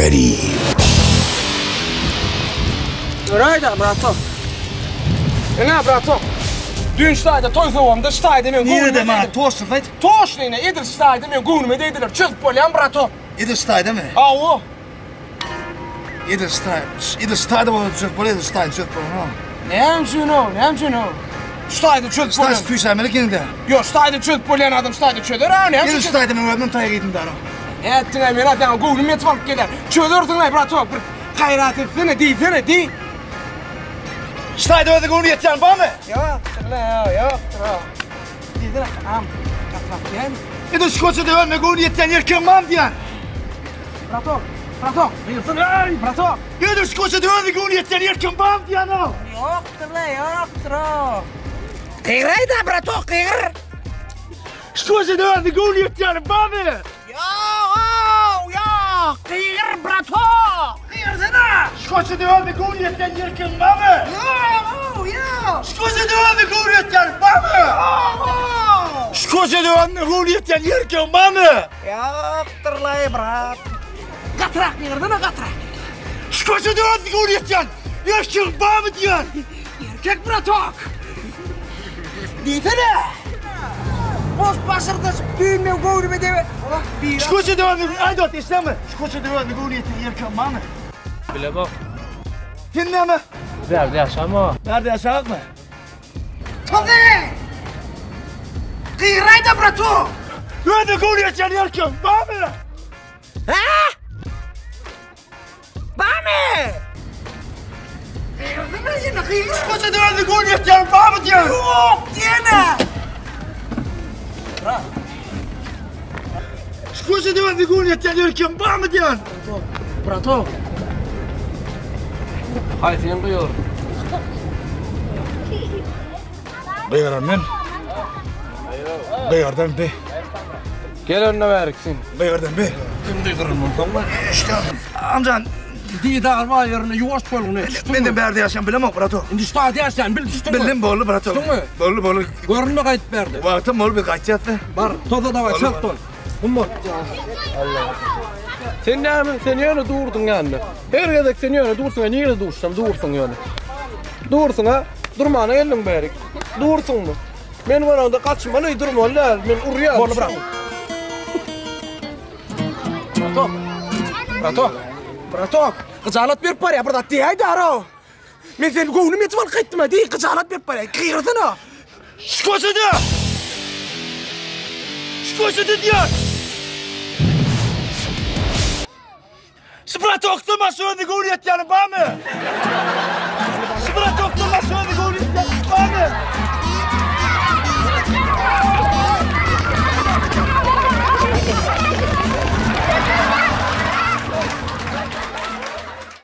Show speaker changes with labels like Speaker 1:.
Speaker 1: ready.
Speaker 2: Göräýdä, bratok. Ine, bratok. Düýn ştaýda toý sowamda ştaýda men göwnüme
Speaker 3: Nirede maňa
Speaker 2: degdiler.
Speaker 3: toşny saýt?
Speaker 2: Toşny ine, edil ştaýda men göwnüme degdiler. Çözüp bolýan, bratok.
Speaker 3: Edil ştaýdamy?
Speaker 2: Hawa.
Speaker 3: Edil ştaý, edil ştaýda bolsa çözüp bolýar, edil ştaýda çözüp bolanok.
Speaker 2: Näme üçin-ow, näme üçin-ow? Ştaýda çözüp
Speaker 3: Ştaý
Speaker 2: bolýan.
Speaker 3: tüýşämeli ekeni-dä.
Speaker 2: Ýok, ştaýda çözüp bolýan adam ştaýda çözer-ä, näme
Speaker 3: Edil
Speaker 2: üçin?
Speaker 3: ştaýda men özümem taýak iýdim dara.
Speaker 2: Nätdiň-aý, men-ä saňa göwnüm ýetip alyp gelýän. Çözersiň-aý, bratok, bir gaýrat etsene, diýsene, diý.
Speaker 3: Ştaýda özi göwni ýetýän barmy?
Speaker 2: Ýokdur-la, ýokdur-a. Diýsene, am, gatrak diýäými?
Speaker 3: Edil şu köçede özüne göwni ýetýän erkegiň barmy diýýän.
Speaker 2: Bratok, bratok, gyýylsyn, eý, bratok!
Speaker 3: Edil şu köçede özüne göwni ýetýän erkegiň barmy diýýän-ow.
Speaker 2: Ýokdur-la, ýokdur-a. Gygyraý-da, bratok, gygyr!
Speaker 3: Şu köçede özüne göwni ýetýäni barmy?
Speaker 2: Ýog-ow, ýok! Gygyr, bratok! Gygyrsana!
Speaker 3: Şu köçede özüne göwni ýetýän erkegiň barmy?
Speaker 2: Ýog-ow, ýok!
Speaker 3: Şu köçede özüne göwni ýetýäni barmy?
Speaker 2: Ýog-ow!
Speaker 3: Şu köçede özüne göwni ýetýän erkegiň barmy?
Speaker 2: Ýokdur-laý, brat. Gatyrak gygyrsana, gatyrak.
Speaker 3: Şu köçede özüne göwni ýetýän erkegiň barmy diýýän?
Speaker 2: Erkek, bratok! Diýsene! Boş başyrdaşyp düýn men göwnüme dege...
Speaker 3: Şu köçede özüne, aý dost, eşidäňmi? Şu köçede özüne göwni ýetýän erkegiň barmy?
Speaker 4: Bilemok.
Speaker 3: Sen näme?
Speaker 4: Bärde ýaşama.
Speaker 3: Bärde ýaşaňakmy?
Speaker 2: Tozy! Gygyraý-da, bratok!
Speaker 3: Özüne göwni ýetýän erkegiň barmy?
Speaker 2: Hä? Barmy? Gygyrdymy ýene gygyr.
Speaker 3: Şu köçede özüne göwni ýetýän barmy diýýän?
Speaker 2: Ýok diýene.
Speaker 3: Şu köçede özüne göwni ýetýän erkegiň barmy diýýän?
Speaker 2: Bratok.
Speaker 4: Haýsyny gygyr?
Speaker 3: Gygyran men. Gygyrdan be.
Speaker 4: Gel önüne bärik sen.
Speaker 3: Gygyrdan be.
Speaker 4: Kim gygyran bolsaň be.
Speaker 3: Amcan,
Speaker 4: Didar bar ýerinde ýuwaş bolgun.
Speaker 3: menden bärde ýaşaýan bilemok, bratok.
Speaker 4: Indi şu taýda ýaşaýan bil düşdüňmi?
Speaker 3: Bildim boldy, bratok.
Speaker 4: Düşdüňmi?
Speaker 3: Boldy, boldy.
Speaker 4: Görünme gaýdyp berdi.
Speaker 3: Wagtym boldy, biz gaýtýas da.
Speaker 4: Bar, toza daway çalt bol. Gum bol. Sen näme? Sen ýöne durduň ýanynda. Her gezek sen ýöne dursuň, nirede duşsam dursuň ýöne. Dursuň ha? Durmana geldiň bärik. Dursuňmy? Men görende gaçmaly, durmaly däl. Men urýan.
Speaker 2: Boldy, brat. Bratok. Bratok. Bratok. Gyjalat berip barýar, bir zat diýäý-dä, aro. Men seni göwnüm ýetip alyp gaýtdym-a, diý, gyjalat berip barýar. Gygyrsana.
Speaker 3: Şu köçede! Şu köçede diýýän! Şu bratokda maşyny göwni ýetýäni barmy? Şu bratokda maşyny.